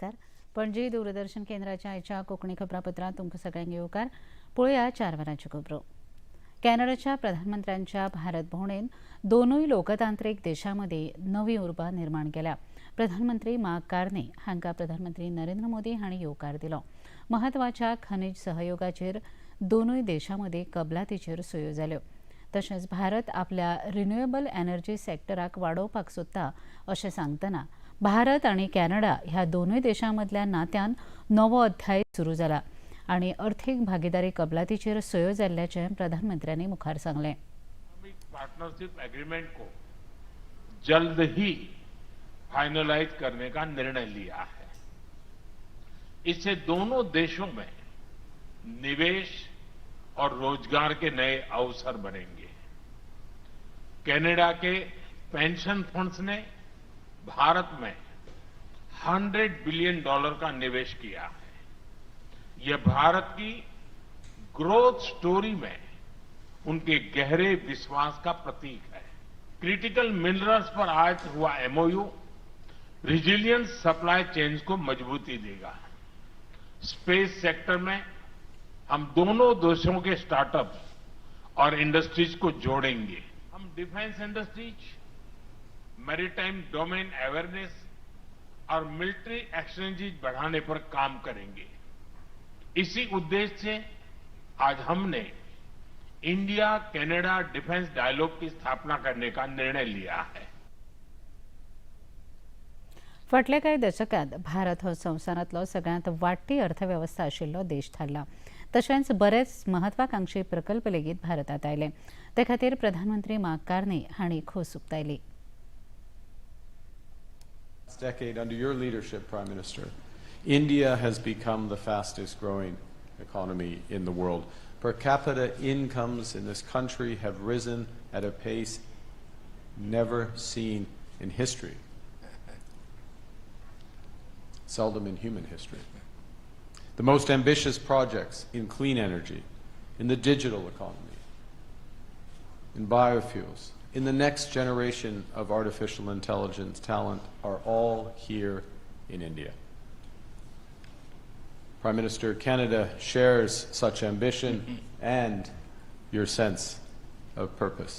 नमस्कार. पणजी दूरदर्शन केंद्राच्या आयच्या कोंकणी खबरापत्रांत तुमकां सगळ्यांक येवकार. पळोवया 4 वरांच्यो खबरो. कॅनडाच्या प्रधानमंत्र्यांच्या भारत भोंवडेन दोनूय लोकतांत्रिक देशां मदीं नवी उर्बा निर्माण केल्या. प्रधानमंत्री मार्क कार्ने हांकां प्रधानमंत्री नरेंद्र मोदी हांणी येवकार दिलो. म्हत्वाच्या खनीज सहयोगाचेर दोनूय देशां मदीं कबलातीचेर सयो जाल्यो. तशेंच भारत आपल्या रिन्युएबल एनर्जी सेक्टराक वाडोवपाक सोदता अशें सांगतना भारत आनी कॅनडा ह्या दोनूय देशां मदल्या नात्यान नवो अध्याय सुरू जाला आनी अर्थीक भागिदारी कबलातीचेर सयो जाल्ल्याचें प्रधानमंत्र्यांनी मुखार सांगलें. इकोनॉमिक पार्टनरशिप एग्रीमेंट को जल्द ही फाइनलाइज करने का निर्णय लिया है. इससे दोनों देशों में निवेश और रोजगार के नए अवसर बनेंगे. कनाडा के पेंशन फंड्स ने भारत में 100 बिलियन डॉलर का निवेश किया है. यह भारत की ग्रोथ स्टोरी में उनके गहरे विश्वास का प्रतीक है. क्रिटिकल मिनरल्स पर आज हुआ एमओयू रिजिलियंस सप्लाई चेन्स को मजबूती देगा. स्पेस सेक्टर में हम दोनों देशों के स्टार्टअप और इंडस्ट्रीज को जोड़ेंगे. हम defence industries, maritime domain awareness और मिलिट्री एक्सचेंजेज बढ़ाने पर काम करेंगे. इसी उद्देश्य से आज हमने इंडिया कनाडा डिफेंस डायलॉग की स्थापना करने का निर्णय लिया है. फाटल्या कांय दशकांत भारत हो संवसारांतलो सगळ्यांत वाडटी अर्थवेवस्था आशिल्लो देश थारला. तशेंच बरेच महत्वाकांक्षी प्रकल्प लेगीत भारतांत आयले. ते खातीर प्रधानमंत्री मार्क कार्ने हांणी खोस उक्तायली. Decade under your leadership, Prime Minister, India has become the fastest growing economy in the world. Per capita incomes in this country have risen at a pace never seen in history, seldom in human history. The most ambitious projects in clean energy, in the digital economy, in biofuels, in the next generation of artificial intelligence talent are all here in India. Prime Minister, Canada shares such ambition and your sense of purpose.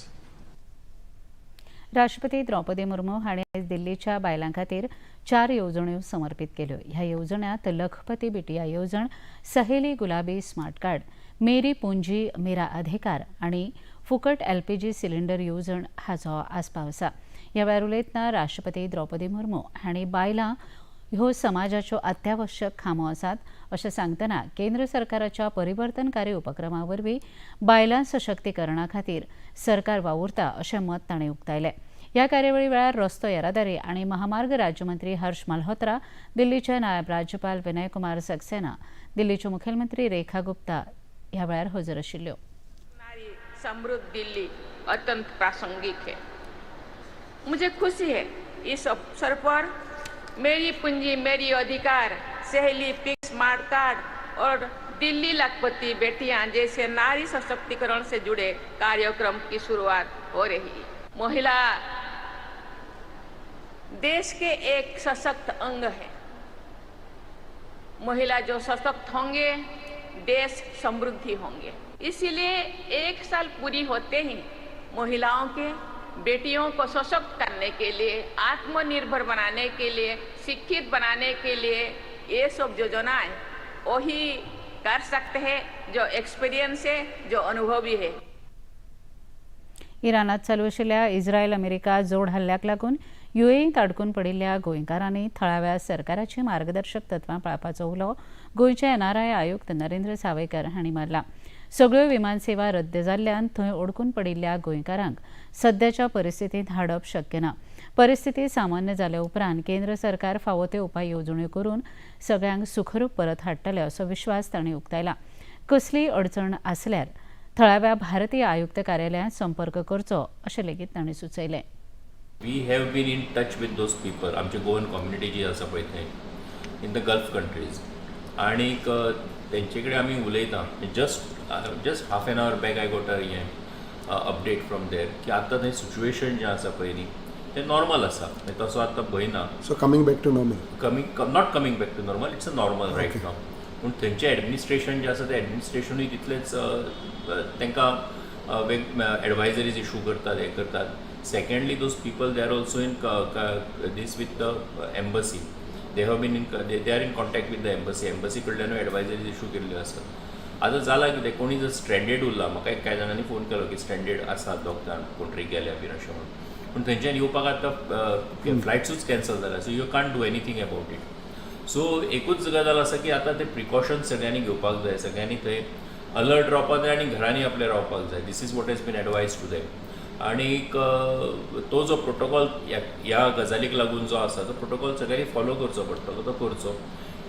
राष्ट्रपती द्रौपदी मुर्मू हांणी आयज दिल्लीच्या बायलां खातीर चार येवजण्यो समर्पित केल्यो. ह्या येवजण्यांत लखपती बिटिया येवजण, सहेली गुलाबी स्मार्ट कार्ड, मेरी पुंजी मेरा अधिकार आनी फुकट एलपीजी सिलिंडर येवजण हाचो आस्पाव आसा. ह्या वेळार उलयतना राष्ट्रपती द्रौपदी मुर्मू हांणी बायलां ह्यो समाजाच्यो अत्यावश्यक खांबो आसात अशें सांगतना केंद्र सरकाराच्या परिवर्तनकारी उपक्रमा वरवीं बायलां सशक्तीकरणा खातीर सरकार वावुरता अशें मत तांणी उक्तायलें. ह्या कार्यावळी वेळार रस्तो येरादारी आनी महामार्ग राज्यमंत्री हर्ष मल्होत्रा, दिल्लीचे नायब राज्यपाल विनय कुमार सक्सेना, दिल्लीच्यो मुखेलमंत्री रेखा गुप्ता ह्या वेळार हजर आशिल्ल्यो. नारी समृद्ध दिल्ली अत्यंत प्रासंगिक है. मुझे खुशी है, इस अवसर पर मेरी पूंजी मेरी अधिकार, सहेली पिंक स्मार्ट कार्ड और दिल्ली लखपति बेटियां जैसे नारी सशक्तिकरण से जुड़े कार्यक्रम की शुरुआत हो रही है. महिला देश के एक सशक्त अंग है. महिला जो सशक्त होंगे, देश समृद्धि होंगे. इसीलिए एक साल पूरी होते ही महिलाओं के, बेटियों को सशक्त करने के लिए, आत्मनिर्भर बनाने के लिए, शिक्षित बनाने के लिए ये सब योजनाएं वही कर सकते हैं जो एक्सपीरियंस है, जो अनुभवी है. इराणात चालू आशिल्ल्या इस्रायल अमेरिका जोड हल्ल्याक लागून युएईत अडकून पडिल्ल्या गोंयकारांनी थळाव्या सरकाराची मार्गदर्शक तत्वां पाळपाचो उलो गोंयचे एनआरआय आयुक्त नरेंद्र सावयकर हांणी मारला. सगळ्यो विमान सेवा रद्द जाल्ल्यान थंय अडकून पडिल्ल्या गोंयकारांक सद्याच्या परिस्थितींत हाडप शक्य ना. परिस्थिती सामान्य जाल्या उपरांत केंद्र सरकार फावो त्यो उपाय येवजण्यो करून सगळ्यांक सुखरूप परत हाडटले असो विश्वास तांणी उक्तायला. कसलीय अडचण आसल्यार थळाव्या भारतीय आयुक्त कार्यालयांत संपर्क करचो अशें लेगीत तांणी सुचयलें. We have been in touch with those people. आमची गोवन कम्युनिटी जी आसा पळय थंय इन the gulf countries आणीक तेंचे कडेन आमी उलयता. Just half an hour back I got a हें अपडेट फ्रॉम there की आतां थंय सिच्युएशन जें आसा पळय न्ही. तें नॉर्मल आसा, मागीर तसो आतां भंय ना. So coming back to normal. Coming, not coming back to normal, it's a normal right now. पूण थंयचें एडमिनिस्ट्रेशन जें आसा तें एडमिनिस्ट्रेशनूय तितलेंच तांकां वेग एडवायजरीज इशू करतात, हें करतात. Secondly, those people, they are also in this with the embassy. They have been in they are in contact with the embassy. Embassy कडल्यानूय एडवायजरीज इशू केल्ल्यो आसात. आतां जालां कितें, कोणी जर स्ट्रेंडेड उरला, म्हाका एक कांय जाणांनी फोन केलो की स्ट्रेंडेड आसा दोग जाण, कोण तरी गेल्या बीन अशें म्हणून. पूण थंयच्यान येवपाक आतां फ्लायट्सूच कॅन्सल जाल्या, so you can't do anything about it. So एकूच गजाल आसा की आतां ते प्रिकॉशन्स सगळ्यांनी घेवपाक जाय, सगळ्यांनी थंय अलर्ट रावपाक जाय आनी घरांनी आपल्या रावपाक जाय. This is what has been advised to them. आणीक तो जो प्रोटोकॉल ह्या गजालीक लागून जो आसा तो प्रोटोकॉल सगळ्यांनी फॉलो करचो पडटलो, तो करचो.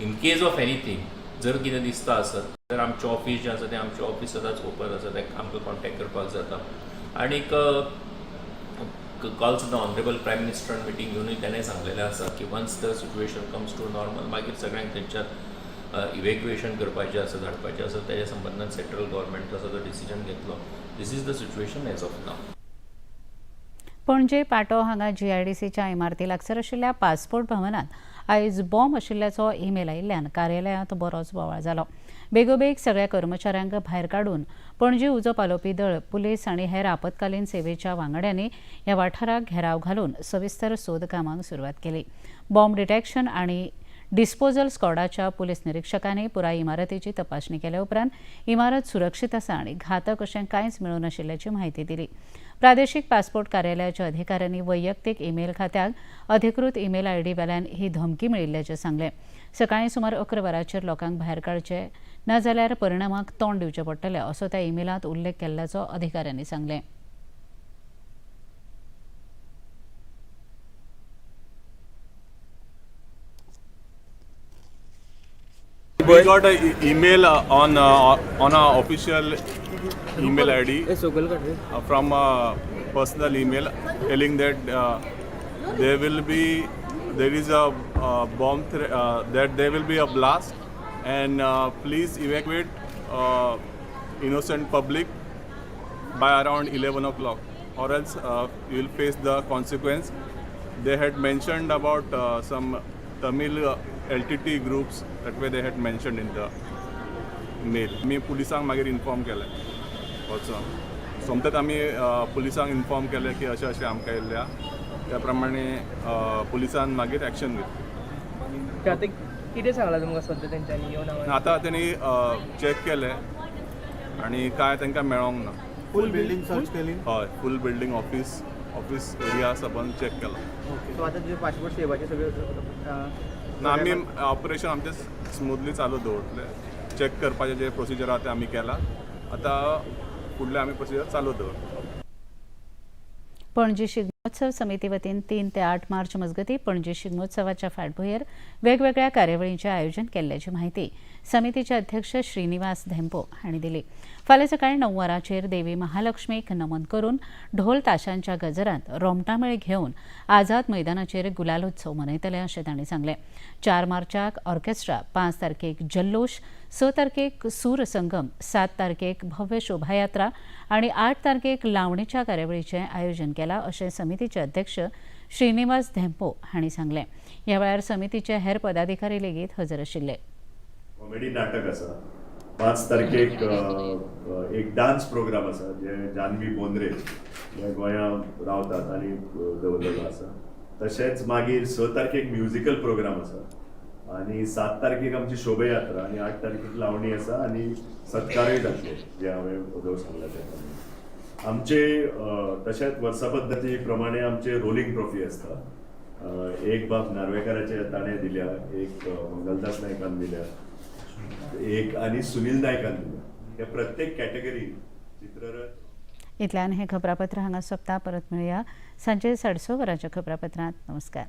इन केज ऑफ एनीथींग जर कितें दिसता आसत तर आमचें ऑफीस जें आसा तें आमचें ऑफीस सदांच ओपन आसा, तें आमकां कॉन्टेक्ट करपाक जाता. आणीक काल सुद्दां ऑनरेबल प्रायम मिनिस्टरान मिटींग घेवनूय तेणें सांगलेलें आसा की once the situation comes to normal, मागीर सगळ्यांक थंयच्यान इवेक्युएशन करपाचें आसा, धाडपाचें आसा, तेज्या संबंदान सेंट्रल गव्हर्मेंट तसो तो डिसिजन घेतलो. This is the situation as of now. Panaji पाटो हांगा जीआयडीसीच्या इमारती लागसर आशिल्ल्या पासपोर्ट भवनात आयज बॉम्ब आशिल्ल्याचो ईमेल आयिल्ल्यान कार्यालयांत बरोच बोवाळ जालो. बेगोबेग सगळ्या कर्मचाऱ्यांक भायर काडून पणजी उजो पालोवपी दळ, पुलीस आनी हेर आपत्कालीन सेवेच्या वांगड्यांनी ह्या वाठाराक घेराव घालून सविस्तर सोद कामांक सुरवात केली. बॉम्ब डिटेक्शन आनी डिस्पोजल स्कॉडाच्या पुलीस निरिक्षकांनी पुराय इमारतीची तपासणी केल्या उपरांत इमारत सुरक्षीत आसा आनी घातक अशें कांयच मेळूं नाशिल्ल्याची म्हायती दिली. प्रादेशीक पासपोर्ट कार्यालयाच्या अधिकाऱ्यांनी वैयक्तीक ईमेल खात्याक अधिकृत ईमेल आयडी वेल्यान ही धमकी मेळिल्ल्याचें सांगलें. सकाळीं सुमार 11 वरांचेर लोकांक भायर काडचे नाजाल्यार परिणामाक तोंड दिवचें पडटलें असो त्या ईमेलांत उल्लेख केल्ल्याचो अधिकाऱ्यांनी सांगलें. We got an email on our official email ID from a personal email telling that there is a bomb that there will be a blast and please evacuate innocent public by around 11 o'clock or else you will face the consequence. They had mentioned about some Tamil LTT groups, that way they had mentioned in the mail. आमी पुलिसांक मागीर inform केलें वचोन, सोमतेच आमी पुलिसांक inform केलें की अशें अशें आमकां येयल्ल्या. त्या प्रमाणे पुलिसान मागीर एक्शन घेतली. आतां कितें सांगलां तुमकां सद्या तेंच्यांनी येवन हांगा? आतां तेणी चॅक केलें आनी कांय तांकां मेळोंक ना. फुल बिल्डिंग सर्च केली? हय, full building, office area सबंद चॅक केला. सो आतां तुजे पासपोर्ट सेवाचे सगळे ना, आमी ऑपरेशन आमचें स्मुथली चालू दवरतले. चॅक करपाचें जें प्रोसिजर आहा तें आमी केलां, आतां फुडलें आमी प्रोसिजर चालू दवरतले. पणजी शिगमोत्सव समिती वतीन 3 ते 8 मार्च मजगतीं पणजी शिगमोत्सवाच्या फाटभुंयेर वेगवेगळ्या कार्यावळींचें आयोजन केल्ल्याची म्हायती समितीचे अध्यक्ष श्रीनिवास धेंपो हांणी दिली. फाल्यां सकाळीं 9 वरांचेर देवी महालक्ष्मीक नमन करून ढोल ताशांच्या गजरांत रोमटामेळ घेवन आझाद मैदानाचेर गुलालोत्सव मनयतले अशें तांणी सांगलें. 4 मार्चाक ऑर्केस्ट्रा, 5 तारखेक जल्लोश, 6 तारखेक सूर संगम, 7 तारखेक भव्य शोभायात्रा आनी 8 तारखेक लावणीच्या कार्यावळीचें आयोजन केलां अशें समितीचे अध्यक्ष श्रीनिवास धेंपो हांणी सांगलें. ह्या वेळार समितीचे हेर पदाधिकारी लेगीत हजर आशिल्ले. कॉमेडी नाटक आसा. 5 तारखेक एक डान्स प्रोग्राम आसा जे जानवी बोंद्रे हे गोंया रावतात आनी दवरलेलो आसा. तशेंच मागीर 6 तारखेक म्युजिकल प्रोग्राम आसा आनी 7 तारखेक आमची शोभयात्रा आनी 8 तारखेक लावणी आसा आनी सत्कारूय जातले जे हांवें अदोगर सांगला ते प्रमाणे. आमचे तशेंच वर्सा पद्दती प्रमाणे आमचे रोलिंग ट्रॉफी आसता. एक बाब नार्वेकाराचे ताणें दिल्या, एक मंगलदास नायकान दिल्या, एक आनी सुनील नायकान दिल्या. हे प्रत्येक कॅटेगरी चित्ररथ. इतल्यान हें खबरापत्र हांगा सोंपता. परत मेळया सांजे 6:30 वरांच्या खबरापत्रांत. नमस्कार.